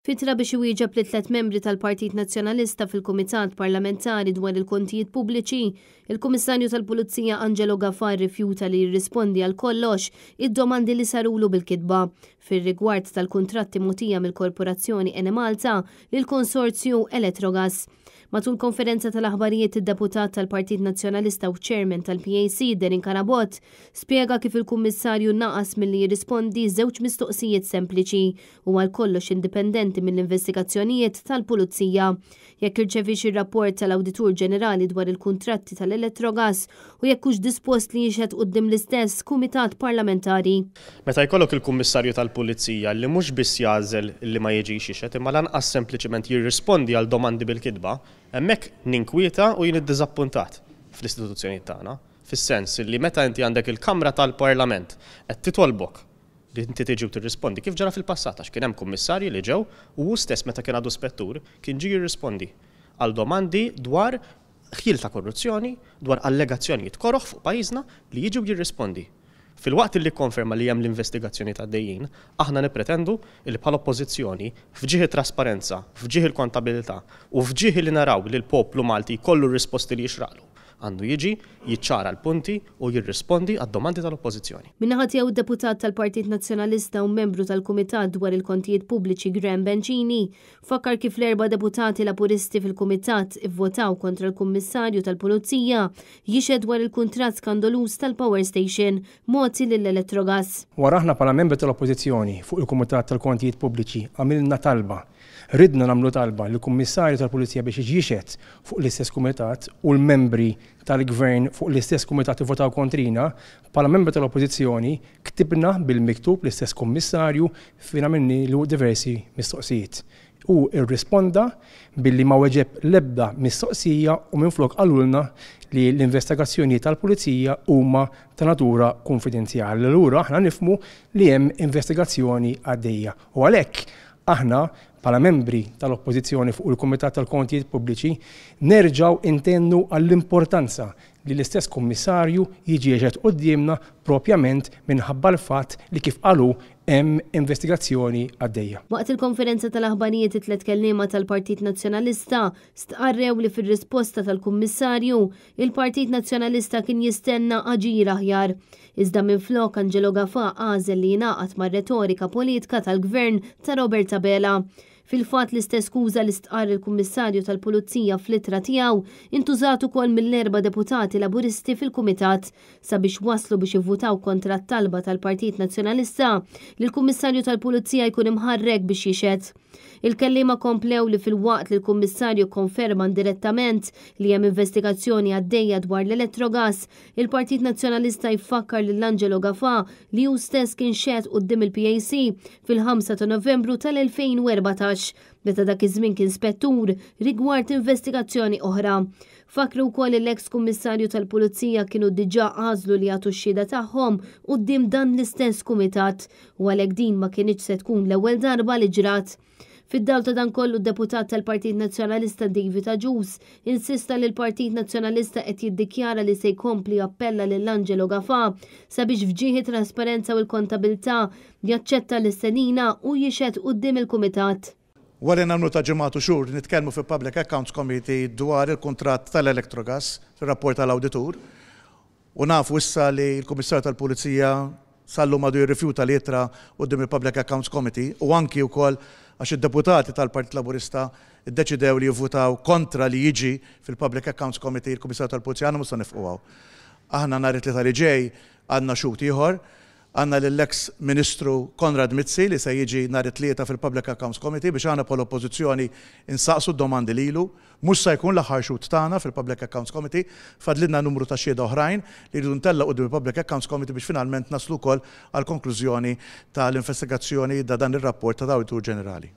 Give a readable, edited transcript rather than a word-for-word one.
F'ittra biex iwieġeb lit-tliet membri tal-Partit Nazzjonalista fil-Kumitat Parlamentari dwar il-Kontijiet Pubbliċi, il-Kummissarju tal-Pulizija Angelo Gafà rrifjuta li jirrispondi għal kollox id-domandi li sarulu bil-kitba fir-rigward tal-kuntratti mogħtija mill-Korporazzjoni Enemalta lill-Konsorzju Eletrogas. Matul konferenza tal-aħbarijiet id-deputat tal-Partit Nazzjonalista u Chairman tal-PAC Darren Carabott spjega kif il-Kummissarju naqas milli jirrispondi żewġ mistoqsijiet sempliċi u għal kollox indipendenti mill-investigazzjonijiet tal-Pulizija. Jekk irċeviex ir-rapport tal-Awditur Ġenerali dwar il-kuntratti tal-Electrogas u jekk hux dispost li jixhed quddiem l-istess Kumitat Parlamentari. Meta jkollok il-Kummissarju tal-Pulizija li mhux biss jagħżel li ma jiġix jixhed imma lanqas sempliċement jirrispondi għal domandi bil-kitba, hemmhekk ninkwieta u jien iddiżappuntat fl-istituzzjonijiet tagħna. Fis-sens li meta inti għandek il-Kamra tal-Parlament qed titolbok li inti tiġi u tirrispondi, kif ġara fil-passat, għax kien hemm kummissarji li ġew u hu stess meta kien għadu spettur kien ġie jirrispondi għal domandi dwar ħjiel ta' korruzzjoni, dwar allegazzjonijiet koroh fuq pajjiżna li jiġi u jirrispondi. Filwaqt li kkonferma li hemm l-investigazzjonijiet għaddejjin, aħna nippretendu li bħala Oppożizzjoni, f'ġieħ it-trasparenza, f'ġieħ il-kontabilità u f'ġieħ li naraw li l-poplu Malti jkollu r-risposti li jixraqlu, għandu jiġi, jiċċara l-punti u jirrispondi għad-domandi tal-Oppożizzjoni. Min-naħa tiegħu d-Deputat tal-Partit Nazzjonalista u membru tal-Kumitat dwar il-Kontijiet Pubbliċi Graham Bencini fakkar kif l-erba' deputati Laburisti fil-Kumitat ivvotaw kontra l-Kummissarju tal-Pulizija jixhed dwar il-kuntratt skandoluż tal-power station mogħti lil Electrogas. Wara aħna bħala membri tal-Oppożizzjoni fuq il-Kumitat tal-Kontijiet Pubbliċi għamilna talba, ridna nagħmlu talba lill-Kummissarju tal-Pulizija biex jiġi jixhed fuq l-istess kumitat u l-membri tal-Gvern fuq l-istess kumitat ivvotaw kontrina, bħala membri tal-Oppożizzjoni ktibna bil-miktub l-istess Kummissarju fejn għamilnilu diversi mistoqsijiet. Hu rrisponda billi ma weġeb l-ebda mistoqsija u minflok qalulna li l-investigazzjonijiet tal-Pulizija huma ta' natura kunfidenzjali. Allura aħna nifhmu li hemm investigazzjoni għaddejja u għalhekk aħna bħala membri tal-Oppożizzjoni fuq il-Kumitat tal-Kontijiet Pubbliċi nerġgħu ntennu għall-importanza li l-istess Kummissarju jiġi jexhed quddiemna propjament minħabba l-fatt li kif qal hu hemm investigazzjoni għaddejja. Waqt il-konferenza tal-aħbarijiet it-tliet kelliema tal-Partit Nazzjonalista stqarrew li fir-risposta tal-Kummissarju, il-Partit Nazzjonalista kien jistenna aġir aħjar. Iżda minflok Angelo Gafà għażel li jingħaqad mar-retorika politika tal-Gvern ta' Robert Abela. Fil-fatt l-istess skuża li stqarr il-Kummissarju tal-Pulizija fl-ittra tiegħu intużat ukoll mill-erba' deputati Laburisti fil-Kumitat sabiex waslu biex ivvutaw kontra t-talba tal-Partit Nazzjonalista li l-Kummissarju tal-Pulizija jkun imħarrek biex jixhed. Il-kelliema komplew li filwaqt li l-Kummissarju kkonferma indirettament li hemm investigazzjoni għaddejja dwar l-Electrogas, il-Partit Nazzjonalista jfakkar lil Angelo Gafà li hu stess kien xehed quddiem il-PAC fil-5 ta' Novembru tal-2014, meta dak iż-żmien kien spettur, rigward investigazzjoni oħra. Fakkru wkoll li l-eks Kummissarju tal-Pulizija kienu diġà għażlu li jagħtu x-xhieda tagħhom quddiem dan l-istess kumitat u għalhekk din ma kinitx se tkun l-ewwel darba li ġrat. Fid-dawl ta' dan kollu d-deputat tal-Partit Nazzjonalista David Agius insista li l-Partit Nazzjonalista qed jiddikjara li se jkompli jappella lil Angelo Gafà sabiex f'ġieħ it-trasparenza u l-kontabilità jaċċetta l-istedina u jixhed quddiem il-Kumitat. Wara li numru ta' ġimgħat u xhur nitkellmu fil-Public Accounts Committee dwar il-kuntratt tal-Electrogas fir-rapport tal-awditur u nafu issa li l-Kummissarju tal-Pulizija sal-lum għadu jirrifjuta li jitra quddiem il-Public Accounts Committee u anki wkoll għax id-deputati tal-Partit Laburista ddeċidew li jivvutaw kontra li jiġi fil-Public Accounts Committee il-Kummissarju tal-Pulizija, aħna mhux se nifqu hawn. Aħna nhar it-Tlieta li ġej għandna xhud ieħor, għandna lill-eks Ministru Konrad Mizzi li se jiġi nhar it-Tlieta fil-Public Accounts Committee biex aħna bħala Oppożizzjoni nsaqsu d-domandi lilu. Mhux se jkun l-aħħar xhud tagħna fil-Public Accounts Committee, fadlilna numru ta' xhieda oħrajn li rridu ntellgħu quddiem il-Public Accounts Committee biex finalment naslu wkoll għall-konklużjoni tal-investigazzjoni ta' dan ir-rapport tal-Awditur Ġenerali.